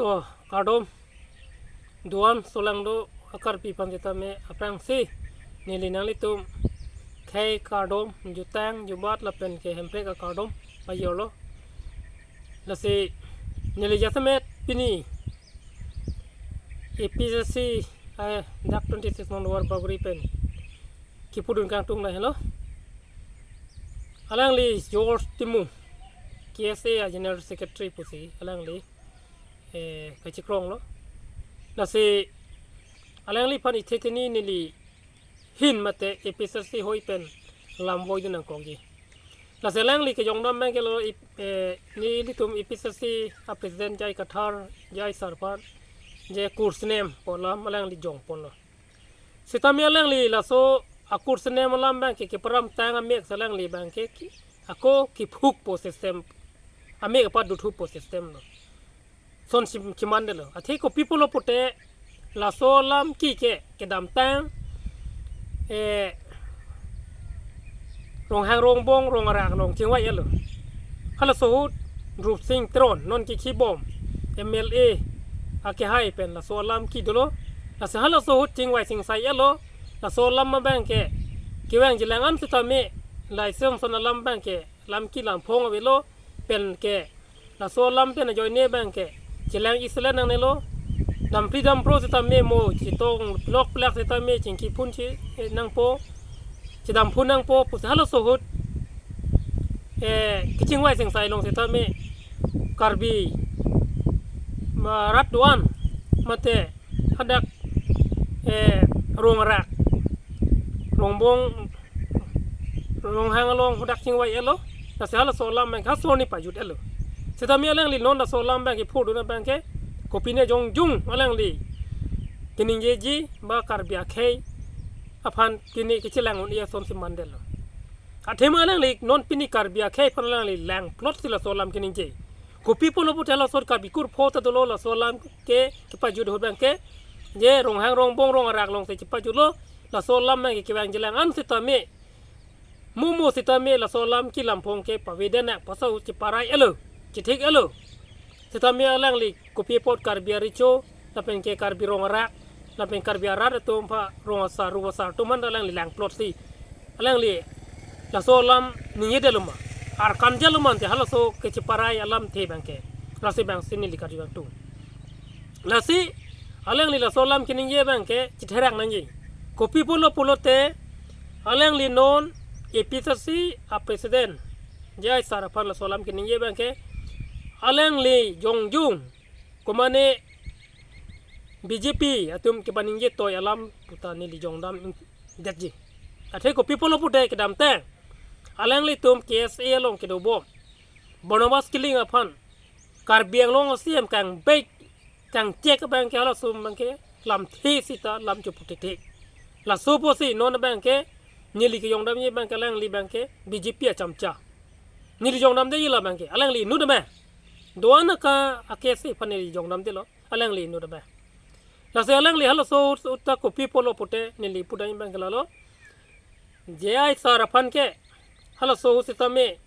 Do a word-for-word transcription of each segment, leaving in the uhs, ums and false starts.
To, kardom. Duan solangdo akarpi aphan sitame aphrangsi neli nanglitum khei kardom, jutang jubat lapen ke hemprek akardom pajirlo. Lasi neli jasemet pini A P S S C, eh, dak twenty six number Bagori pen kipudun kangtung lahelo. Alangli George Timung, K S A a General Secretary pusi alangli, eh, kachikronglo. Lasi alangliphan ithe tini neli hin mate A P S S C hoi pen lam voidun nangkokji. Lasi alangli kejongdam abang ke lo ip-, eh, nelitum A P S S C a President J I Kathar, J I sir aphan, je kursenem pu alam alangli jongponlo. Sitame alangli laso akursenem alam abang ke keparam tang amek si alangli abang ke ki-, ako kiphukpo system, amek apa duthupo system lo. Son sim chimandetlo. Athe kopi pulo pute laso alam ki ke kedamtang, eh, Ronghang Rongbong Rong Arak along chingvai-etlo. Halaso ahut Rup Sing Teron non kikhibom M L A akehai pen laso alam ki dolo. Lasi halaso ahut chingvai singsai-etlo. Laso alam abang ke kevang jilang an sitame laisem son alam abang ke lam ki lam phong avelo pen ke laso alam pen ajoine abang ke chelang iselen nangnelo. Dampri dampro sitame mo chetong plok plak sitame chingki phun chi, eh, nangpo, chedam phun nangpo pusi halaso ahut, eh, kechingvai singsai along sitame Karbi ma rat do-an mate hadak, eh, Rong Arak, Rongbong, Ronghang along hadak chingvai-etlo. Lasi halaso alam abang ke hasorni pajut-etlo. Sitame alangli non laso alam abang ke phurdun abang ke kopine jongjung alangli keningjeji ba Karbi akhei aphan kene kechelang un-e ason si mandetlo. Athema alangli non pini Karbi akhei aphan alangli langplot si laso alam keningje. Kopi pulo pute laso Karbi kur pho ta dolo laso alam ke kepajut ahut abang ke, je Ronghang Rongbong Rong Arak along si chepajutlo. Laso alam abang ke kevang jilang an sitame, mumu sitame laso alam ki lam phong ke pavedet nang, pasau cheparai-etlo, chethik-etlo. Sitame alangli kopi apot Karbi arecho lapen ke Karbi Rong Arak lapen Karbi arat atum aphan, Rong Asar, Rup Asar atum aphan alangli langplot si alangli laso alam ningjedetlo ma, arkan jalo ma ante halaso kecheparai alamthe abang ke. Lasi abang si neli karju kangtung. Lasi alangli laso alam keningje abang ke chetherak nangji. Kopi pulo pulote alangli non A P S S C a President J I sir aphan laso alam keningje abang ke alangli jongjung komane B J P atum kepaningje toi alam puta neli jongdamdetji. Athe kopi pulo pute kedamtang alanglitum K S A along kedobom Barnabas Killing aphan Karbi Anglong a C M kangvek kangchek abang ke halaso abang ke lamthe sita lam chopu thekthe. Laso pusi non abang ke neli kejongdamji abang ke alangli abang ke B J P achamcha. Neli jongdamde ila abang ke alangli inut abang. Do-an aka a K S A aphan neli jongdamdelo, alangli inut abang. Lasi alangli halaso ahut ta kopi pulo pute neli pudam abang ke lalo, J I sir aphan ke halaso ahut sitame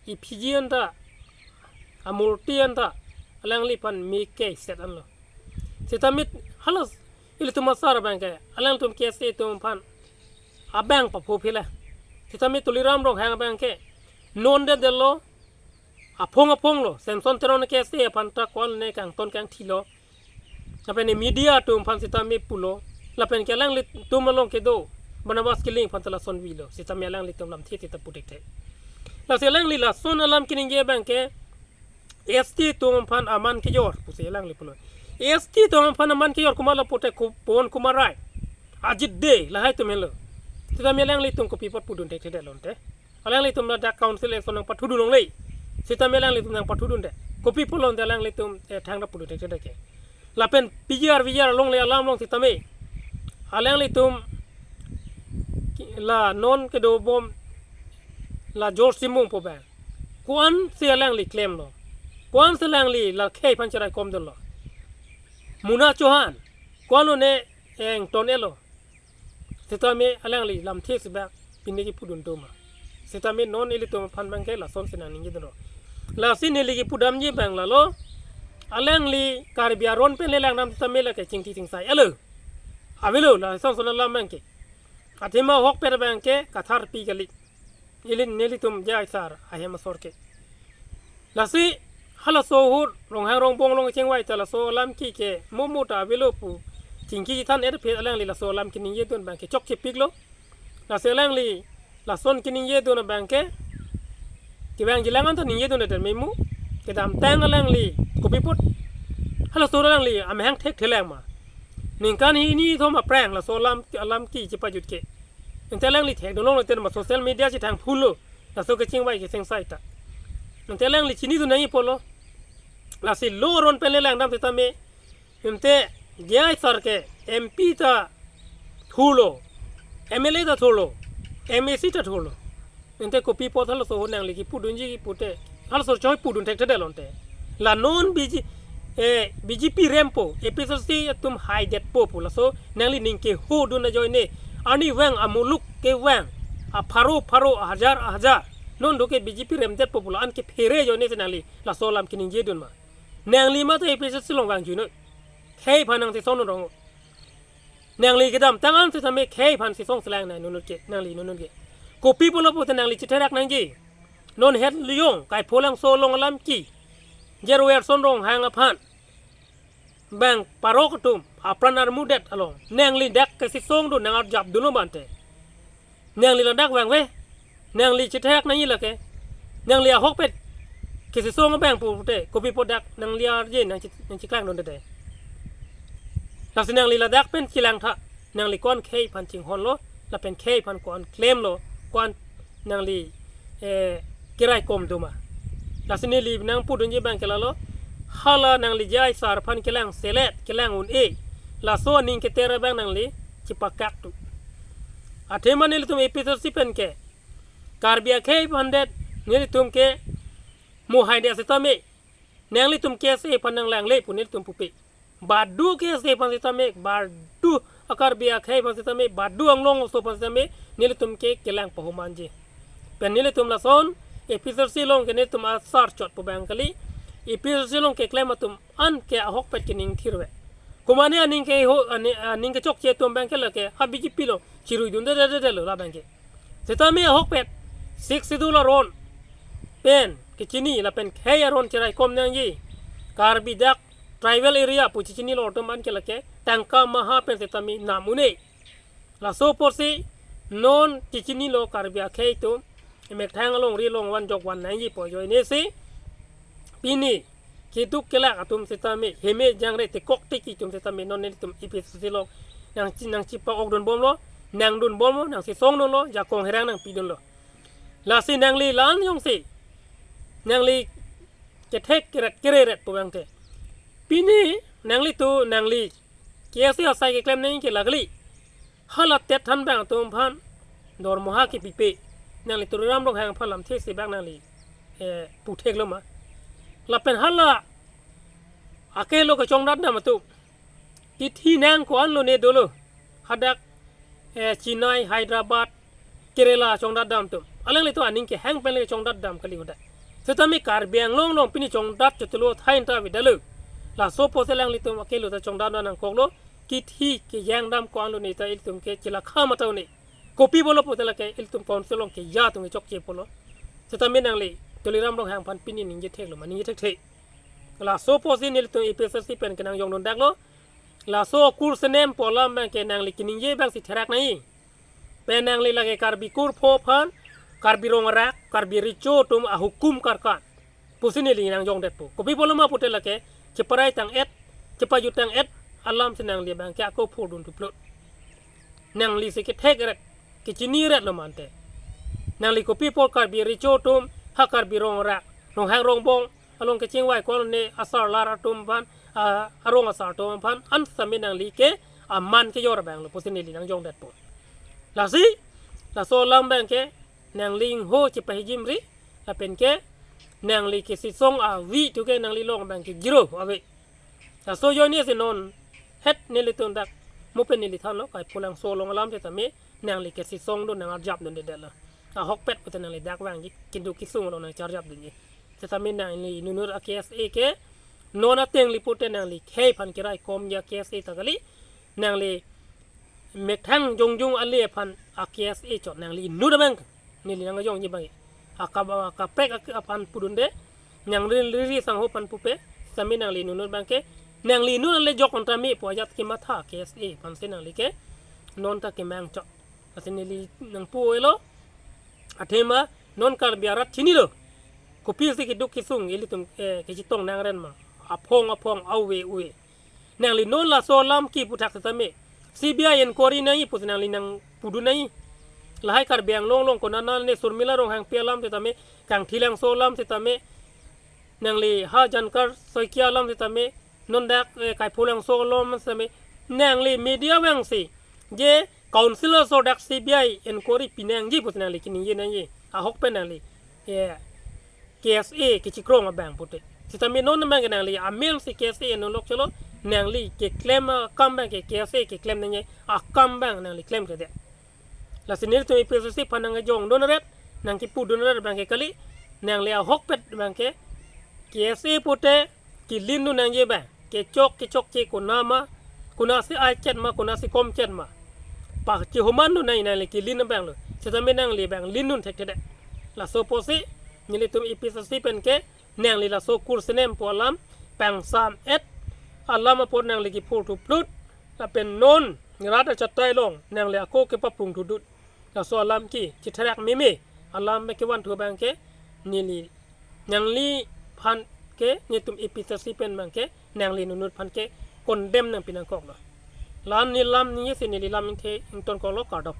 effigy anta, amurti anta alangliphan meke set anlo. Sitame halas ilitum asar abang ke, alangtum K S A atum aphan abang papho phila. Sitame Tuliram Ronghang abang ke non dedetlo, aphong aphonglo, Samson Teron K S A aphan ta ko-an ne kangton kangthilo. Lapen media atum aphan sitame pulo. Lapen ke alanglitum along kedo Barnabas Killing aphan ta lason vilo. Sitame alanglitum lamthe sita pu thekthe. Lasi alangli lason alam keningje abang ke S T atum aphan aman kejor pusi alangli pulo. S T atum aphan aman kejor komatlo pute Ku-, Pawan Kumar Rai, Ajit Dey, lahai atum henlo. Sitame alanglitum kopi apot pudun thekthedetlo ante? Alanglitum ladak council election nangpathudun longle. Sitame alanglitum nangpathudunde. Kopi pulo ante alanglitum, eh, thangta pudun thekthedetke. Lapen P G R V G R alongle alam along sitame alanglitum ki-, la non kedobom la George Timung pu abang, ko-ansi alangli klemlo? Ko-ansi alangli la khei aphan cheraikomdetlo? Muna Chauhan, ko-anlo ne engton-etlo? Sitame alangli lamthe si abang pine kipudun do ma? Sitame non ilitum aphan abang ke lasonsi nangningjedunlo. Lasi neli kipudamji abang lalo, alangli Karbi aron pen le langdam tame lake chingthi chingsai alo. Avelo la song sona lam abangke. Athema ahokpet abangke katharpi kali. Ili nelitum J I sir ahem asor ke. Lasi halaso ahut Ronghang Rongbong along chingvai ta laso alam ke ke momo ta avelo pu chingki than er phe alangli laso alam keningjedun abangke chokche piklo. Lasi alangli lason keningjedun abangke kevang jilang anta ningjedun der memu. Kedamtang alangli kopi apot halaso alangli amahang thekthelang ma. Ningkan hini thom aphrang laso alam alam ke chepajut ke. Ante alangli thekdunlong laten ma social media chethang phullo. Laso kechingvai kesengsai ta. Ante alangli chinidun nangji pulo. Lasi lo aron pen le langdam tame. Ante J I sir ke M P ta thurlo, M L A ta thurlo, M A C ta thurlo. Ante kopi apot halaso ahut nangli kipudunji kipute. Halaso choi pudun thekthedetlo ante. La non B J, eh, B J P rempo, A P H L C atum haidetpo pu laso nangli ning kehodun ajoine. Arnivang amuluk kevang. Apharo pharo ahajar ahajar. Non doke B J P remdetpo pu la-an kephere ajoine si nangli laso alam keningjedun ma. Nangli mate A P H L C along vangjuinoi. Khei aphan nangchesongdun rong. Nangli kedamtang an setame khei aphan chesong selang nang nunut ke, nangli nunut ke. Kopi pulo pute nangli chetherak nangji. Non het liyong, Kaipholangso along alam ke. Jerwerson Ronghang aphan. Bang parok atum, apran armudet along. Nangli dak kachesongdun nang arjapdunlo ma ante. Nangli ladak vangve. Nangli chetherak nangji lake. Nangli ahokpet kachesong abang pute. Kopi apot dak nangli arje nang chi-, nangcheklangdunde. Lasi nangli ladak pen chelangtha. Nangli ko-an khei aphan chinghonlo. Lapen khei aphan ko-an klemlo. Ko-an nangli, eh, keraikom do ma. Lasi neli nangpudunji abangke lalo. Hala nangli J I sir aphan kelang selet, kelang un-e. Laso aning keter abang nangli chepakak tu. Athema nelitum A P H L C pen ke Karbi akhei aphan det nelitum ke mo haidet setame. Nanglitum K S A aphan nanglangle pu nelitum pupe. Badu K S A aphan setame, badu a-Karbi akhei aphan setame, badu Anglong aso aphan setame, nelitum ke kelang pahomangji. Pen nelitum lason, A P H L C along ke nelitum asar chot pu abang kali, A P H L C along keklem atum an ke ahokpet kening thirve. Komane aning keho, aning, aning kechokche atum abangke lake, ha B J P along, chiruidundedetlo la abangke. Setame ahokpet, Sixth Schedule aron pen kechini lapen khei aron cheraikom nangji. Karbi dak tribal area pu chechinilo atum an ke lake tangka maha pen setame nam un-e. Laso apotsi non chechinilo Karbi akhei atum emethang alongri along vanjok van nangji pu ajoine si pini keduk kelak atum setame, heme jangre tekok teki atum setame non nelitum A P H L C along nangchi, nangchipa-okdunbomlo, nangdunbomlo, nangchesongdunlo, jakong herang nangpidunlo. Lasi nangli la-an jongsi nangli kethek keret kereret pu abangke. Pini nanglitum nangli K S A asai keklem nangji ke la kali. Hala tet than abang atum aphan dormoha kepipe. Nangli Tuliram Ronghang aphan lamthe si abang nangli, eh, putheklo ma. Lapen hala akelo kechongdat dam atum. Kithi nang ko-anlo ne dolo. Hadak, eh, Chennai, Hyderabad, Kerala chongdat dam atum. Alanglitum aning kehang pen le chongdat dam kali hadak. Setame Karbi Anglong along pini chongdat chotelo thain ta avedetlo. Laso apotsi alanglitum akelo ta chongdat dam nangkoklo. Kithi kejang dam ko-anlo ne ta ilitum ke chelakha matha un-e. Kopi pulo pute lake ilitum council along keja atum kechokche pulo. Setame nangli Tuliram Ronghang aphan pini ningje theklo ma, ningje thekthe. Laso apotsi nelitum A P H L C pen kenangjongdundaklo. Laso akur senem pu alam abangke nangli keningje abangsi therak nangji. Pen nangli lake Karbi kur pho aphan, Karbi rong arak, Karbi recho atum ahukum karkan pusi neli nangjongdetpo. Kopi pulo ma pute lake, cheparai tang-et, chepajut tang-et, alamsi nangli abangke ako phurdun thuplot. Nangli si kethek ret, kechini retlo ma ante. Nangli kopi apot Karbi recho atum, ha Karbi rong arak, Ronghang Rongbong along kechingvai ko-anlo ne asarlar atum aphan, a, arong asar atum aphan, an setame nangli ke aman kejor abanglo pusi neli nangjongdetpo. Lasi, laso alam abangke, nangli ingho chepahijimri, lapen ke, nangli kachesong avi tu ke nangli long abangke zero ave. Laso ajoine si non het nelitum dak mo pen neli thanlo Kaipholangso along alam setame nangli kachesongdun nang arjapdundedetlo. Ahokpet pute nangli dak vangji, keduk kesung along nangcharjapdunji. Setame nangli inut inut a-K S A ke Non ateng li pute nangli khei aphan keraikom ya K S A ta kali. Nangli methang jongjong ale aphan a K S A chot nangli inut abang. Neli nang jongji abang. Aka, akaprek ak-, aphan pudunde. Nang ri, ri, ri sangho aphan pupe. Sami nangli inut abang ke. Nangli inut ale jok anta me pu ajat kematha K S A aphan si nangli ke. Non ta kemang chot. Lasi neli nangpu-elo. Athema non Karbi arat chinilo. Kopisi keduk kesung ilitum, eh, kechetong nangren ma. Aphong aphong, ave ave. Nangli non laso alam kipu thak setame C B I inquiry nangji pusi nangli nangpudun nangji. Lahai Karbi Anglong along konat nane Surmila Ronghangpi alam setame, Kangthilangso alam setame, nangli ha Jankar Saikia alam setame, non dak, eh, Kaipholangso alam setame, nangli media vangsi je councillor so dak C B I inquiry pinangji pusi nangli keningje nangji. Ahok pen nangli, eh, K S A kechekrong abang pute. Setame non abang ke nangli amen si K S A non lok cholo, nangli keklem akam abang ke K S A keklem nangji akam abang nangli klemkledet. Lasi nelitum A P H L C aphan nang jongdun ret, nangkipudun ret abang ke kali, nangli ahokpet abang ke K S A pute kelindun nangji abang. Kechok kechokche konat ma, konatsi ai chet ma, konatsi kom chet ma. Pachehumandun nangji nangli kelin abang lo. Setame nangli abang lindun thekthedet. Laso apotsi nelitum A P H L C pen ke nangli laso kursenem pu alam pangsam-et alam apot nangli kiphurthuplut. Lapen non rat achatai along nangli ako kepaprungthudut. Laso alam ke chetherak meme alam abang kevanthu abang ke neli nangliphan ke nelitum A P H L C pen abang ke nangli inut aphan ke condemn nangpi nangkoklo. La-an ne lam ningje si neli lam ingthe ingtonkoklo, kardom.